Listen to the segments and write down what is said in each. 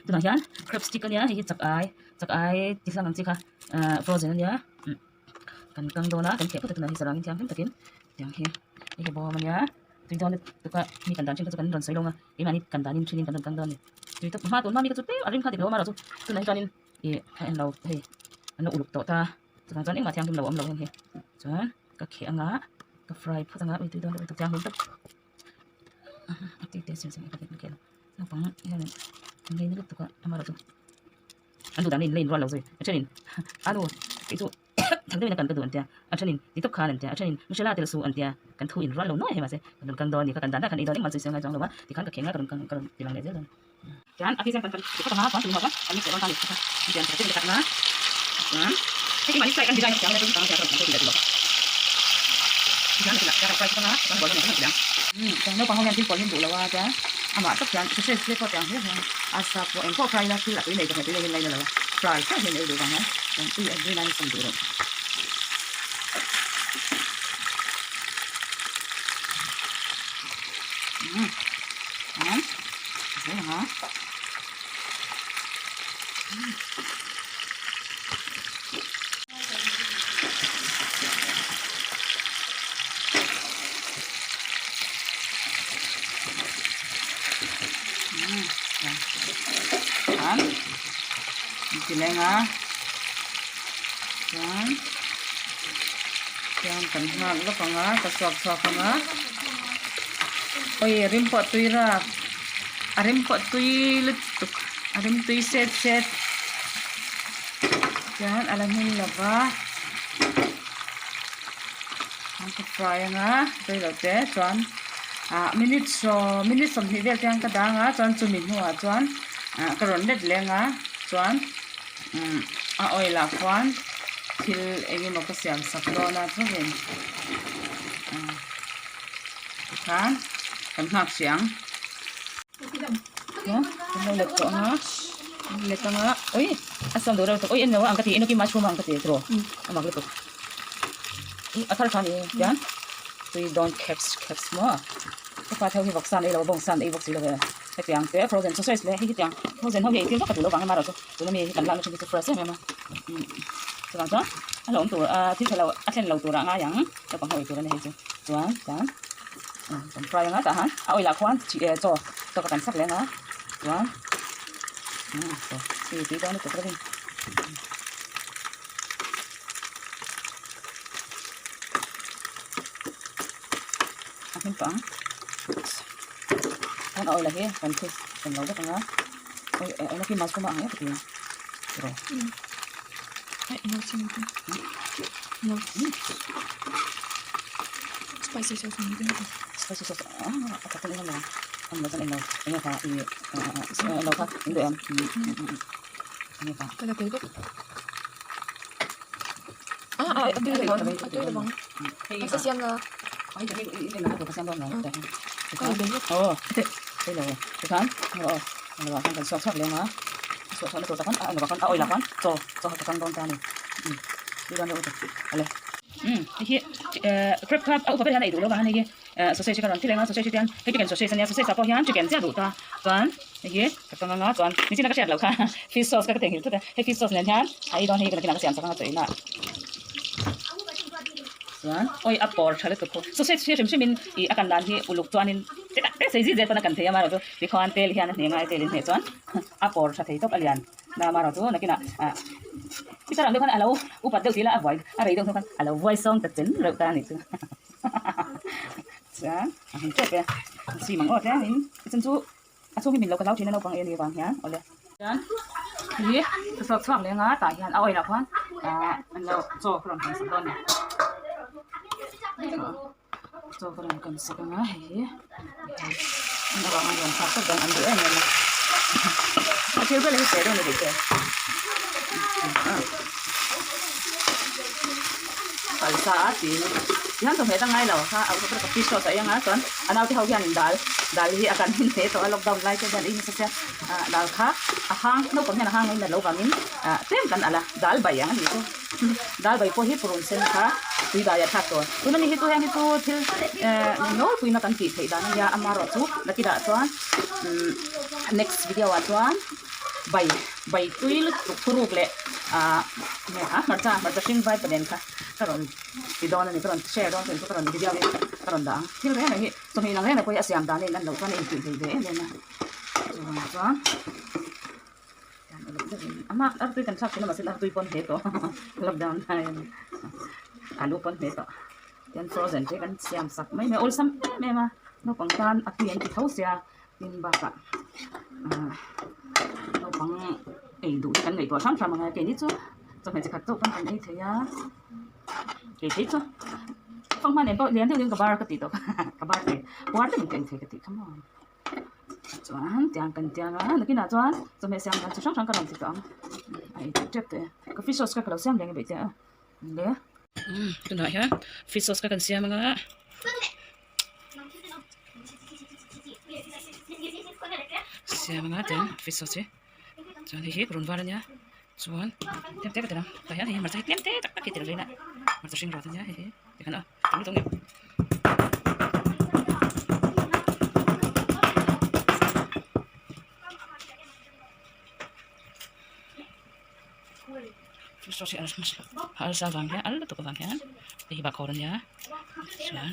Tunah hian crab stick ania hei hi chak ai chak ai ti hlang ang chi kha ahh frozen ania kan kang dawn a kan kheh phawt a tunah hi sarangin thianghlim takin tiang hi hei hi bawm ania tui dawn lutuk a mi kan dan thin kha chu kan rawn sawi lawng a keimahni kan danin thinin kan rawn kang dawn a ni tui tak hma tun hma mi kha chu tlem a rim kha dik lo a amaherawhchu tunah hi chuanin ih a en lo hei an lo uluk tawh ta chuvang chuan engmah thianghlim lo a awm lo heng hi chuan ka kheh anga ka fry phawt anga ui tui dawn lutuk thianghlim tak. A tui te siam siam ka khel naupang hian an lei na lutuk a amaherawhchu an duh dan in lei in rual lo zui a thenin alu tih chu thak deuhin a kan ka duh an tia a thenin ti tawp khan an tia a thenin masala tel suh an tia kan thu in rual lo nuai hei mahse kan rawn kang dawn a ni kha kan dan dan khan ei dawn engmah chu i sawi ngai chuang lo a tikhan ka kheng a ka rawn kang ka rawn ti lang leh zel dawn chuan a phei kan kan ti phawt ang a chuan tui ho kha kan mix leh dawn ta a ni chuan ka tat na chuan hei mahni fry kan design a chiang ang a chuan ka rawn ti naupang ho hian thil pawlh hi an duh lo a chuan amah tak hian sausage te pawh tiang hian hian a sa pawh eng pawh fry ila thil a tui nei chawhmeh tui nei hi an la ina lo a fry chiah hian ei duh vang hian chuan tui a green a ni duh lo. Chuan ti leng a chuan chuan kan nghak lawk ang a ka suak chhuak ang a awi rim pawh tui rap a rim pawh tui lutuk a rim tui set set. Chuan a la hmin lo va an ka fry anga rei lo te chuan ah minute sawm minute sawmhnih vel te hian ka dang a chuan chumi hnuah chuan ah ka rawn let leng a chuan umm a oil ah khuan thil eng emaw ka siam sak dawn a chuanin ah tikhan kan nghak hrih ang. Kan lo let tawh ang a let ang a ui a sawm duh reuh tawh ui en lo a ang ka ti enoki mushroom a ang ka ti tiraw a mak lutuk i a thar kha ni hian tui dawn kheps kheps maw ka fa theuh hi vawk san ei lo bawng san ei bawk si lo ve hetiang te frozen sausage leh hei hetiang frozen ho hi ei tir vak ka duh lo vang emaw erawh chu tuna mi hi kan lakna thin hi chu fresh em em a chuvang chuan a hlauhawm tur a thil tha lo a thlen lo turah a ngai ang naupang ho ei tur a ni hei chu chuan chuan. Kan fry anga tah han a oil ah khuan chi eh chaw chaw ka kan sak leh anga chuan chaw tui tui dawn lutuk reuhin a hmin pah ang chuan a oil ah hi kan thil kan lo vek anga oi eh eng hi mushroom a ang em ka ti a tiraw. Spicy sauce ni ding Spicy sauce ah a khat in lo an lo chan lo enge kha i lo kha in duh em enge kha ka la tel bawk ah ah a tui lo a tui lo bang a sa siam la ai hei i lo ka siam dawn lo ka la tel bawk oh hei lo tikhan lo lo khan kan suak chhuak leng a suak chhuak na tur tak khan a lo khan a oil ah khan chaw chaw kha ka kang dawn ta a ni tui dawn deuh lutuk ale. Umm hei hi eh crab kha a upa ber hian a ei duh lo vang a hei hi eh sausage kha rawn ti leng a sausage hian hei chicken sausage ania sausage ah pawh hian chicken chiah duh ta chuan hei hi ka kang anga chuan nichina ka hriat loh kha fish sauce kha ka theihnghilh thut a hei fish sauce nen hian a ei dawn hei ka nakinah ka siam chak anga chaw inah chuan awi a pawr tha lutuk khu sausage hi hrim hrim in ih a kan dan hi uluk chuanin te tak te sei zit zet pawn a kan thei a amaherawhchu tikhuan tel hian a hne ngai tel in hneh chuan a pawr tha thei tawp a lian. Dama erawh chu nakinah ah Peter ang deuh khan a lo upat deuh tih la a buai a rei deuh hnu khan a lo vuai sawng ta chen reuh ta a nih chu chuan a hmu tep e a chim ang aw tlem in chun chu a chhung hi min lo ka hlau thin a naupang eng avang hian awle chuan hi ka chhuak chhuak leng a tah hian a oil ah khuan ah an lo chaw ka rawn kan sak dawn a ni chaw ka rawn kan sak ang a hei hi an avang a rawn thlak tawp dawn an duh em em a a thil vel hi che deuh a ni duh che palsa a tiin tihian chawhmeh dang ngai lo kha a upa ka fish sauce a eng a chuan a naute ho hianin dal dal hi a kan hin hle tawh a lockdown lai te hian ei nasa sia. Dal kha a hang naupang hian a hang ngainat loh vangin tlem kan alh a, dal bai ang a nih chu. Dal bai pawh hi purun sen kha tui daiah thlak tur. Tuna mi hi chu heng hi chu thil nawlpuina kan tih theih dan a nia, amaherawhchu nakinah chuan next video ah chuan bai bai tui lutuk thuruk leh nge kha hmarcha hmarcha hring vai pahnen kha ka rawn ti dawn a ni, ka rawn share dawn chu ka rawn video hi ka rawn dah ang. Thil reng reng hi chawhmeh inang reng reng pawh hi a siam dan a in an loh chuan a intih hlei ve em em a. Chuvang chuan amah artui kan thlak thin a mahse artui pawn hle tawh lockdown laiin alu pawn hle tawh tin frozen te kan siam sak mai mai awlsam em em a naupang tan a tui an ti tho sia tin bakah ah naupang ei duh te kan ngaihtuah hram hram ang a keini chu chawhmeh chi khat chauh pawn kan ei thei a kei phei chu fanghma nen pawh lian deuh deuhin ka bar ka tih tawh ka bar thei puar deuhin ka ei thei ka tih kha maw. Chuan tiang kan tiang a nakinah chuan chawhmeh siam dan chi hrang hrang ka rawn ti tawh ang a ei teuh tep teh e ka fish sauce kha ka lo siam reng a beih teh a le tunah hian fish sauce kha kan siam anga siam anga tiang fish sauce hi chuan hei hi rawn var ania chuan tlem te ka ti ang tah hian hei hi hmarcha hi tlem te tak tak hi tel ve ila hmarcha hring rawt ania hei hi tikhan a tam lutuk a ni. Alsa vang hian al lutuk avang hian hei hi bahkhawr ania chuan.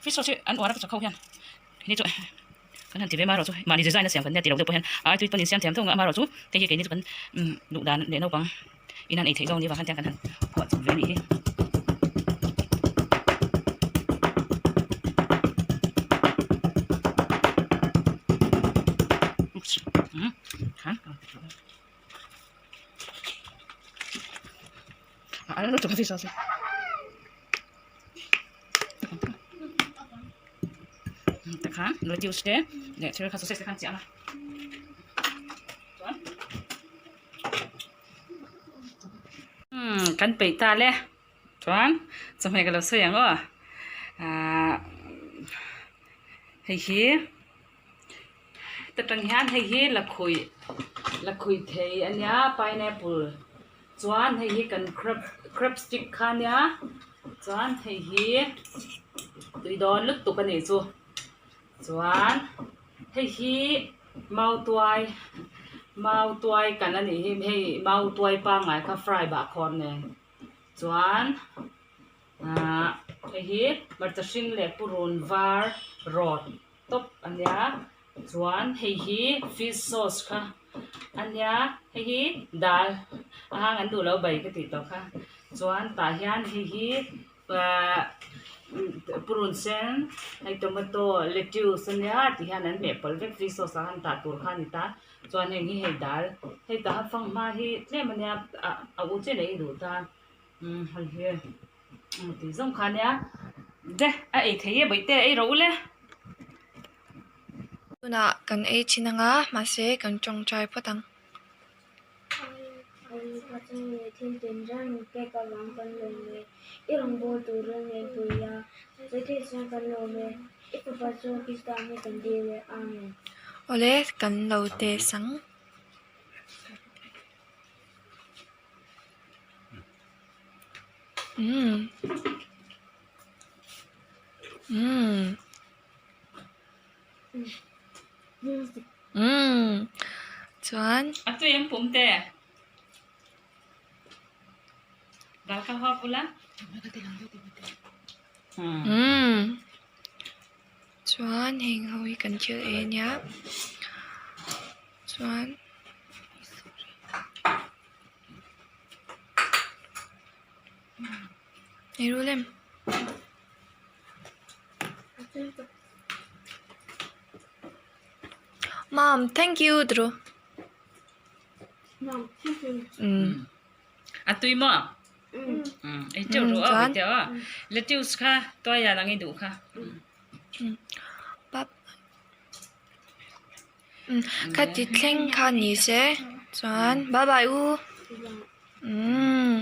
Fish sauce hi an uar a ka chak ho hian hei chu kan han ti ve marawh chu mahni design a siam kan nia tih loh deuh pawh hian a ai tui pawn insiam thiam thung a amarawh chu hei hi keini chu kan duh dan leh naupang in han ei theih zawng ni vang khan tiang kan han phuah chawp ve a nih hi. Oops. A al lutuk a fish sauce hi. Takha lettuce te leh thil kha sausage te khan chiah a chuan umm kan peih ta le chuan chawhmeh ka lo sawi ang aw ahh hei hi ta tang hian hei hi lakhuih lakhuih thei a nia pineapple Chuan hei hi kan crab crab stick kha ania chuan hei hi tui dawn lutuk a nih chu chuan hei hi mautuai mautuai kan a nih hi hei mautuai pangngai kha fry bahkhawr nen chuan ahh hei hi hmarcha hring leh purun var rawt tawp a nia chuan hei hi fish sauce kha a nia hei hi dal a hang an duh lo bai ka tih tawh kha chuan tah hian hei hi ahh purun sen hei tomato lettuce a nia ti hian an hmeh pawlh vek fish sauce ah khan tah tur kha a ni ta chuan heng hi hei dal hei tah fanghma hi tlem a nia ah a u chiah leh i duh ta umm hei hi tih zawng kha ania de a ei thei e bawihte ei rawh u le. Tunah kan ei thin anga mahse kan tawngtai phawt ang. Awle kan lo test ang. Umm umm umm chuan A tui em pum te dal kha hawk ula umm chuan heng ho hi kan thil ei ania chuan. Ei rul em? Mom, thank you tru. Mom, thank you. A tui maw? Ei teuh ru a, ei teuh a. Lettuce kha tuai ah lang i duh kha. Bye Khati thleng kha ni se chuan bye bye u. Umm.